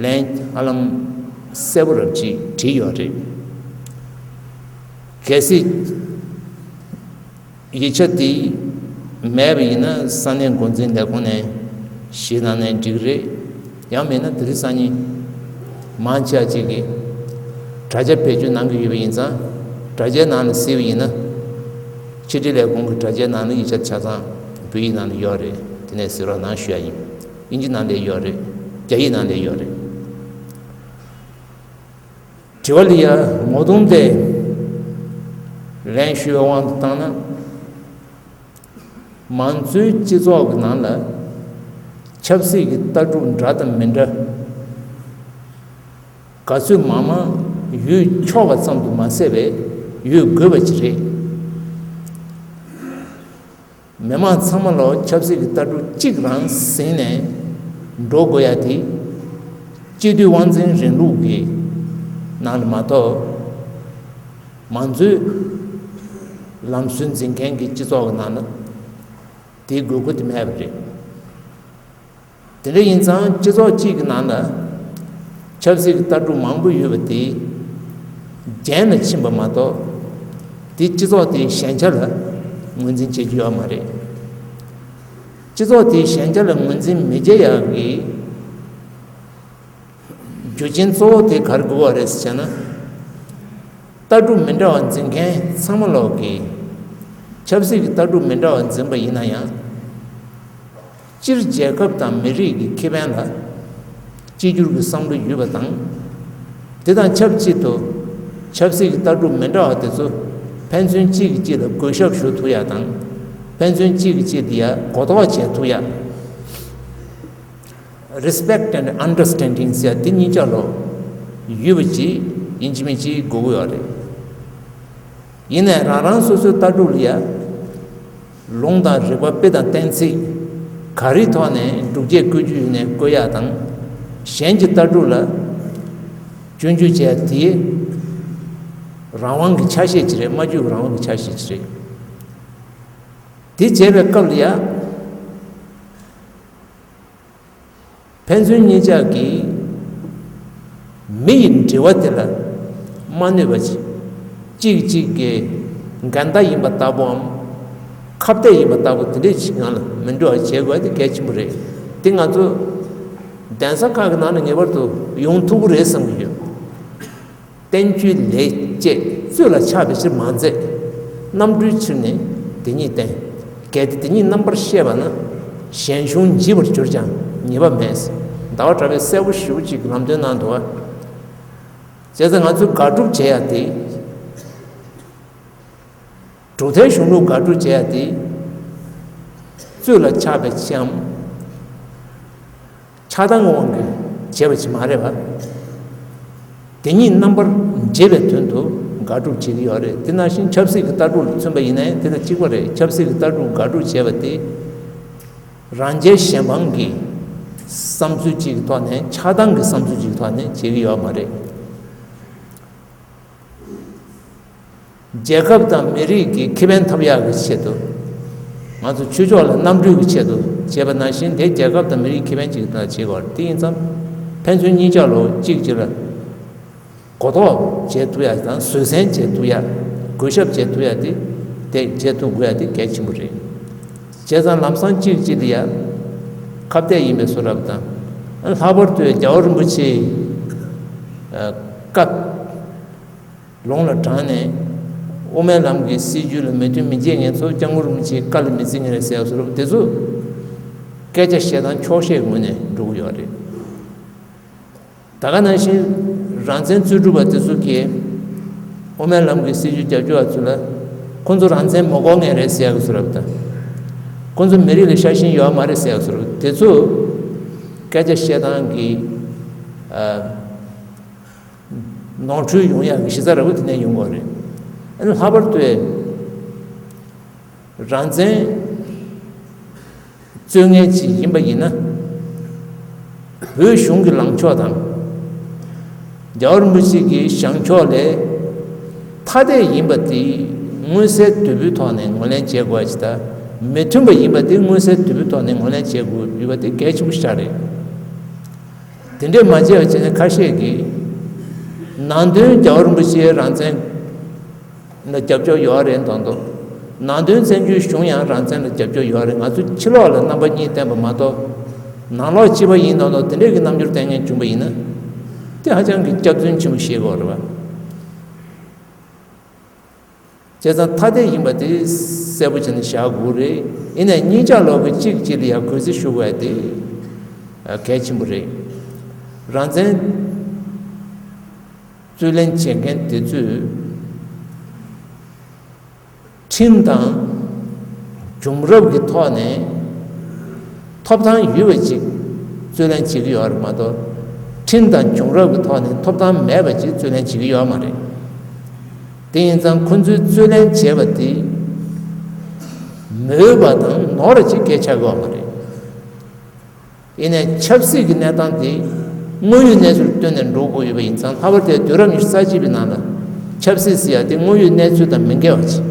ལན་ཧ་ལམ་གསལ་པོ་རབ་ཅིག་བྲིས་ཡོད་རེད། གལ་སྲིད་ཡིག་ཆ་དེ་མེད་པ་ཡིན་ན་ས་གནས་འགོ་འཛིན་ལས་ཁུངས་ནས་གཞི་གནང་ནས་འགྲིག་རེད། ཡང་མིན་ན་དེ་རིང་སང་ཉིན་མང་ཆེ་བ་ཅིག་གིས་དྲ་རྒྱ་བེད་སྤྱོད་གནང་གི་ཡོད་པ་ཡིན་ཙང་། དྲ་རྒྱའི་ནང་ལ་གཟིགས་པ་ཡིན་ན་ཕྱི་དྲིལ་ལས་ཁུངས་ཀྱི་དྲ་རྒྱའི་ནང་ལ་ཡིག་ཆ་ཆ་ཚང་བོད་ཡིག་ནང་ལ་ཡོད་རེད། དེ་ནས་གཟིགས་རོགས་གནང་ཞུ་ཡ་ཡིན། དབྱིན་ཇི་ནང་ལ་ཡོད་རེད། རྒྱ་ཡིག་ནང་ལ་ཡོད་རེད། དྲི་བ་ལ་ཡ་ངོ་གདོང་དེ་ལན་ཞུ་བའི་དབང་དུ་བཏང་ན། མང་གཙོའི་སྤྱི་ཚོགས་ཀྱི་ནང་ལ་ཆབ་སྲིད་ཀྱི་ལྟ་གྲུབ་འདྲ་དང་མི་འདྲ་ག་ཚོད་མང་མང་ཡོད་ཆོག་པ་ཙམ་དུ་མ་ཟད་པའི་ཡོད་དགོས་པ་ཅིག་རེད། མི་མང་ཚང་མ་ལོ་ཆབ་སྲིད་ཀྱི་ལྟ་གྲུབ་གཅིག་རང་ཟིན་ནས་འགྲོ་དགོས་ཡ་དེ་སྤྱི་འཐུས་དབང་འཛིན་རིང་ལུགས་ཀྱི་ ནང་ལ་མ་གཏོགས། མང་གཙོའི་ལམ་སྲོལ་འཛིན་མཁན་གྱི་སྤྱི་ཚོགས་ཀྱི་ནང་ལ་དེའི་དགོས་མཁོ་དེ་མེད་པ་རེད། དེ་འདྲ་ཡིན་ཙང་སྤྱི་ཚོགས་གཅིག་གི་ནང་ལ་ཆབ་སྲིད་ཀྱི་ལྟ་གྲུབ་མང་པོ་ཡོད་པ་དེ་རྒྱན་ལ་ཕྱིན་པ་མ་གཏོགས། དེ་སྤྱི་ཚོགས་དེའི་ཞན་ཆ་ལ་ངོས་འཛིན་བྱེད་རྒྱུ་ཡོད་མ་རེད། སྤྱི་ཚོགས་དེའི་ཞན་ཆ་ལ་ངོས་འཛིན་མི་བྱེད་ཡག་གི་རྒྱུ་རྐྱེན་གཙོ་བོ་དེ་ག་རེ་དགོས་པ་རེད་ཟེར་ན། ལྟ་གྲུབ་མི་འདྲ་བ་འཛིན་མཁན་ཚང་མ་ལོག་གིས་ཆབ་སྲིད་ཀྱི་ལྟ་གྲུབ་མི་འདྲ་བ་འཛིན་པ་ཡིན་ན་ཡང་། སྤྱིར་རྒྱལ་ཁབ་དང་མི་རིགས་ཀྱི་ཁེ་ཕན་ལ་གཅིག་གྱུར་གྱི་བསམ་བློ་ཡོད་པ་དང་། དེ་དང་ཆབས་ཅིག་ཏུ་ཆབ་སྲིད་ཀྱི་ལྟ་གྲུབ་མི་འདྲ་བ་དེ་ཚོ་ཕན་ཚུན་གཅིག་གིས་གཅིག་ལ་གུས་ཞབས་ཞུ་ཐུབ་ཡ་དང་། ཕན་ཚུན་གཅིག་གིས་གཅིག་ལ་ཡ་གོ་རྟོགས་བྱེད་ཐུབ་ཡ། Respect and understanding ཟེར་དེ་གཉིས་ཆ་ལོ་ཡོད་པ་ཅིག་ཡིན་གཅིག་མིན་གཅིག་དགོས་ཀྱི་ཡོད་རེད། ཡིན་ནའི་རང་རང་སོ་སོའི་ལྟ་གྲུབ་ལ་ཡ། ལུང་དང་རིགས་པ་དཔེ་དང་གཏན་ཚིགས་ག་རེའི་ཐོག་ནས་སྒྲུབ་བྱེད་བཀོད་རྒྱུ་ཡིན་ནའི་བཀོད་ཡག་དང་། གཞན་གྱི་ལྟ་གྲུབ་ལ་སྐྱོན་བརྗོད་བྱས་དེ་རང་དབང་གི་ཆ་ཤས་ཅིག་རེད། སྨྲ་བརྗོད་ཀྱི་རང་དབང་གི་ཆ་ཤས་ཅིག་རེད། དེ་བྱས་པའི་སྐབས་ལ་ཡ། ཕན་ཚུན་གཉིས་ཆ་གིས་མི་ཡི་འབྲེལ་བ་དེ་ལ་མ་གནོད་པ་ཅིག་གཅིག་གཅིག་གི་འགལ་ཟླ་ཡིན་པ་ལྟ་བུའམ། ཁ་གཏད་ཡིན་པ་ལྟ་བུ་དེ་འདྲས་ཅིག་ངང་ལ་མི་འགྲོ་བ་བྱེད་དགོས་དེ་གལ་ཆེན་པོ་རེད། དེ་ང་ཚོ་གདན་ས་ཁག་གི་ནང་ལ་ངེས་པར་དུ་ཡོང་ཐུབ་ཀྱི་རེད་བསམ་གྱི་ཡོད། བསྟན་བཅོས་ལས་བཅས་རྩོད་ལ་ཆགས་པའི་ཕྱིར་མ་མཛད། རྣམ་གྲོལ་ཕྱིར་ནི་དེ་ཉིད་བསྟན། གལ་ཏེ་དེ་ཉིད་རྣམ་པར་ཤེས་པ་ན། གཞན་གཞུང་འཇིག་པར་གྱུར་ཀྱང་ཉེས་པ་མེད། ཟླ་བ་གྲགས་པས་གསལ་པོ་ཞེ་པོ་ཅིག་ལམ་སྟོན་གནང་འདུག་བ། བྱས་ཙང་ང་ཚོས་དགག་སྒྲུབ་བྱེད་ཡ་དེ། གྲུབ་མཐའི་གཞུང་ལུགས་དགག་སྒྲུབ་བྱེད་ཡ་དེ། རྩོད་ལ་ཆགས་པའི་ཕྱིའམ། ཆགས་སྡང་གི་དབང་གིས་བྱས་པ་ཞིག་མ་རེད་པ། དེ་ཉིད་རྣམ་པར་འབྱེད་པའི་དོན་དུ་དགག་སྒྲུབ་བྱེད་ཀྱི་ཡོད་རེད། དེ་ནང་བཞིན་ཆབ་སྲིད་ཀྱི་ལྟ་གྲུབ་ལ་མཚོན་པ་ཡིན་ནའི་དེ་དང་གཅིག་པ་རེད། ཆབ་སྲིད་ཀྱི་ལྟ་གྲུབ་དགག་སྒྲུབ་བྱས་པ་དེ། རང་རྒྱལ་གཞན་ཕམ་གྱི་བསམ་ཚུལ་གཅིག་གི་ཐོག་ནས། ཆགས་སྡང་གི་བསམ་ཚུལ་གཅིག་གི་ཐོག་ནས་བྱེད་ཀྱི་ཡོད་མ་རེད། རྒྱལ་ཁབ་དང་མི་རིགས་ཀྱི་ཁེ་ཕན་ཐོབ་ཡག་གི་ཆེད་དུ། ང་ཚོ་ཆོས་ཕྱོགས་ལ་རྣམ་གྲོལ་གྱི་ཆེད་དུ་བྱས་པ་ནང་བཞིན་དེ་རྒྱལ་ཁབ་དང་མི་རིགས་ཁེ་ཕན་ཅིག་དང་བྱེད་དགོས་རེད། དེ་ཡིན་ཙང་ཕན་ཚུན་གཉིས་ཆ་ལོ་གཅིག་གཅིག་ལ་གོ་རྟོགས་བྱེད་ཐུབ་ཡག་དང་བཟོད་བསྲན་བྱེད་ཐུབ་ཡག་གུས་ཞབས་བྱེད་ཐུབ་ཡག་དེ་དེ་བྱེད་ཐུབ་དགོས་ཡག་དེ་གལ་ཆེན་པོ་རེད། བྱས་ཙང་ལམ་སང་གཅིག་གཅིག་ལ་ཡ་ཁ་གཏད་ཡིན་པའི་བཟོ་འདྲ་དང་། ལྷག་པར་དུ་རྒྱལ་བ་རིན་པོ་ཆེའི་བཀའ། ལུང་ལ་དྲངས་ནས་དབུ་མའི་ལམ་གྱི་སྲིད་བྱུས་ལ་མོས་མཐུན་མི་བྱེད་མཁན་ཚོ་སྐྱབས་མགོན་རིན་པོ་ཆེའི་བཀའ་ལ་མི་བརྩི་མཁན་རེད་ཟེར་བ་བཟོ་འདྲ་དེ་ཚོ་སྐད་ཆ་བཤད་སྟངས་འཁྱོག་བཤད་ཀྱི་ངོས་ནས་འགྲོ་གི་ཡོད་རེད། ད་ག་ནང་བཞིན་རང་བཙན་རྩོད་སྒྲུབ་པ་དེ་ཚོ་གིས་དབུ་མའི་ལམ་གྱི་སྲིད་བྱུས་རྒྱབ་སྐྱོར་བ་ཚོ་ལ་ཁོང་ཚོ་རང་བཙན་མ་དགོས་མཁན་རེད་ཟེར་ཡག་གི་བཟོ་འདྲ་དང་། ཁོང་ཚོ་མི་རིགས་ལ་ཤ་ཞེན་ཡོད་མ་རེད་ཟེར་ཡག་གི་བཟོ་འདྲ་དེ་ཚོ་སྐད་ཆ་བཤད་སྟངས་ཀྱི་ཨ། ནོར་འཁྲུལ་ཡོང་ཡག་གི་གཞི་རྩ་ར་བ་དེ་ནས་ཡོང་གི་རེད། ཨ་ནི་ལྷག་པར་དུ་རང་བཙན་རྩོད་མཁན་ཅིག་ཡིན་པ་ཡིན་ན། བོད་གཞུང་གི་ལངས་ཕྱོགས་དང་། རྒྱལ་བ་རིན་པོ་ཆེ་གི་བཞེངས་ཕྱོགས་ལས་ཐ་དད་ཡིན་པ་དེ་མངོན་གསལ་དོད་པོའི་ཐོག་ནས་ངོས་ལེན་བྱེད་དགོས་པ་ཞིག་དང་། མི་མཐུན་པ་ཡིན་པ་དེ་མངོན་གསལ་དོད་པོའི་ཐོག་ནས་ངོས་ལེན་བྱེད་དགོས་ཡོད་པ་དེ་གལ་ཆེན་པོ་ཞིག་རེད། དེ་འདྲས་མ་བྱས་པ་བྱས་ན་ཁ་ཤས་ཀྱིས་ནང་དོན་རྒྱལ་བ་རིན་པོ་ཆེའི་རང་བཙན་ལ་རྒྱབ་སྐྱོར་ཡོད་རེད་མདོག་མདོག་ནང་དོན་བཙན་བྱོལ་གཞུང་ཡང་རང་བཙན་ལ་རྒྱབ་སྐྱོར་ཡོད་རེད། ང་ཚོ་ཕྱི་ལོགས་ལ་རྣམ་པ་གཉིས་བསྟན་པ་མ་གཏོགས། ནང་ལོགས་གཅིག་པ་ཡིན་མདོག་མདོག་དེ་འདྲས་ཀྱི་རྣམ་འགྱུར་བསྟན་མཁན་བྱུང་པ་ཡིན་ན། དེ་ཧ་ཅང་གི་སྐྱག་རྫུན་ཆེན་པོ་བཤད་དགོས་རེད་བ། བྱས་ཙང་ཐ་དད་ཡིན་པ་དེ་གསལ་པོ་བྱས་ནས་བཞག་དགོས་རེད། ཡིན་ནའི་གཉིས་ཆ་ལོག་གི་གཅིག་གཅིག་ལ་ཡང་གུས་བརྩི་ཞུ་དགོས་ཡ་དེ་གལ་ཆེན་པོ་རེད། རང་བཙན་རྩོད་ལེན་བྱེད་མཁན་དེ་ཚོས་ཁྲིམས་དང་བྱུང་རབས་ཀྱི་ཐོག་ནས་ཐོབ་ཐང་ཡོད་པ་ཅིག་རྩོད་ལེན་བྱེད་ཀྱི་ཡོད་རེད་མ་གཏོགས། ཁྲིམས་དང་བྱུང་རབས་ཀྱི་ཐོག་ནས་ཐོབ་ཐང་མེད་པ་ཅིག་རྩོད་ལེན་བྱེད་ཀྱི་ཡོད་མ་རེད། དེ་ཡིན་ཙང་ཁོ་ཚོས་རྩོད་ལེན་བྱས་པ་དེ་མོས་པ་དང་ནོར་ཅིག་སྐད་ཆགས་ཀྱི་ཡོད་མ་རེད། ཡིན་ནའི་ཆབ་སྲིད་ཀྱི་གནས་སྟངས་དེ་ དངོས་ཡོད་གནས་ཚུལ་བཏོན་ནས་འགྲོ་དགོས་ཡོད་པ་ཡིན་ཙང་། ལྷག་པར་དུ་དུས་རབས་ཉི་ཤུ་རྩ་གཅིག་པའི་ནང་ལ་ཆབ་སྲིད་ཟེར་ཡ་དེ་དངོས་ཡོད་གནས་ཚུལ་དང་མི་འགལ་བ་ཅིག་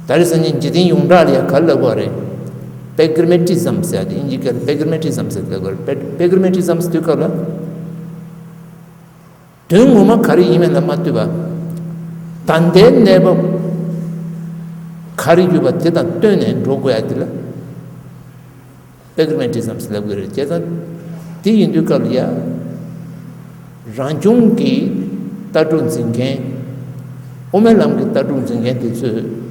ད་རེས་སང་ཉིན་འཇིག་རྟེན་ཡོངས་གྲགས་ལ་ཡ་ག་རེ་ལབ་དགོས་རེད། པེ་གི་ར་མེ་ཊི་ཛམ་ཟེར་ཡ་དེ་དབྱིན་ཇིའི་སྐད་ལ་པེ་གི་ར་མེ་ཊི་ཛམ་ཟེར་ལབ་དགོས་རེད། པེ་གི་ར་མེ་ཊི་ཛམ་ཟེར་དུས་སྐབས་ལ། དོན་ངོ་མ་ག་རེ་ཡིན་མིན་ལ་མ་ལྟོས་པ། ད་ལྟའི་གནས་བབ་ག་རེ་ཡོད་པ་དེ་དང་བསྟུན་ནས་འགྲོ་དགོས་ཡ་དེ་ལ་པེ་གི་ར་མེ་ཊི་ཛམ་ཟེར་ལབ་དགོས་རེད། བྱས་ཙང་དེ་ཡིན་དུས་སྐབས་ལ་ཡ། རང་བྱུང་གི་ལྟ་གྲུབ་འཛིན་མཁན། དབུ་མའི་ལམ་གྱི་ལྟ་གྲུབ་འཛིན་མཁན་དེ་ཚོས།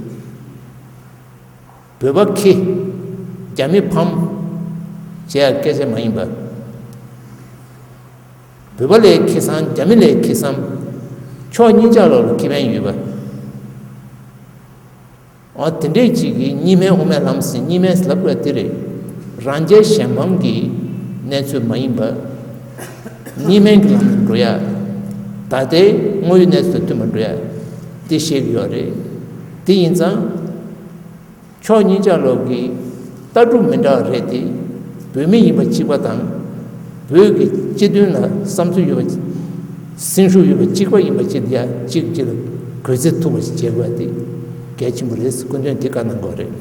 བོད་པ་ཁེ། རྒྱ་མི་ཕམ། བྱས་ཡ་སྐད་ཆ་མ་ཡིན་པ། བོད་པ་ལས་ཁེ་བཟང་རྒྱ་མི་ལས་ཁེ་བཟང་། ཕྱོགས་གཉིས་ཆ་ལོག་ལ་ཁེ་ཕན་ཡོད་པ། འོ་དེ་འདྲས་ཅིག་གིས་གཉིས་སྨན་དབུ་མའི་ལམ་ཟེར་གཉིས་སྨན་ལབ་དགོས་དེ་རེད། རང་རྒྱལ་གཞན་ཕམ་གྱི་གནས་ཚུལ་མ་ཡིན་པ། གཉིས་སྨན་གྱི་ལམ་ལ་འགྲོ་ཡ། ད་ལྟའི་དངོས་ཡོད་གནས་ཚུལ་དང་མཐུན་པ་འགྲོ་ཡ། དེ་བཤད་ཀྱི་ཡོད་རེད། དེ་ཡིན་ཙང་། ཕྱོགས་གཉིས་ཆ་ལོག་གི་ལྟ་གྲུབ་མི་འདྲ་བ་རེད་དེ། བོད་མི་ཡིན་པ་གཅིག་པ་དང་། བོད་ཀྱི་སྤྱི་དོན་ལ་བསམ་ཚུལ་ཡོད་པ། སེམས་ཤུགས་ཡོད་པ་གཅིག་པ་ཡིན་པ་ཅིག་ལ་ཡ་གཅིག་གཅིག་ལ་གུས་བརྩི་ཐུབ་པ་ཞིག་བྱེད་དགོས་དེ་གལ་ཆེན་པོ་རེད། སྐུ་མདུན་དེ་བཀའ་གནང་དགོས་རེད།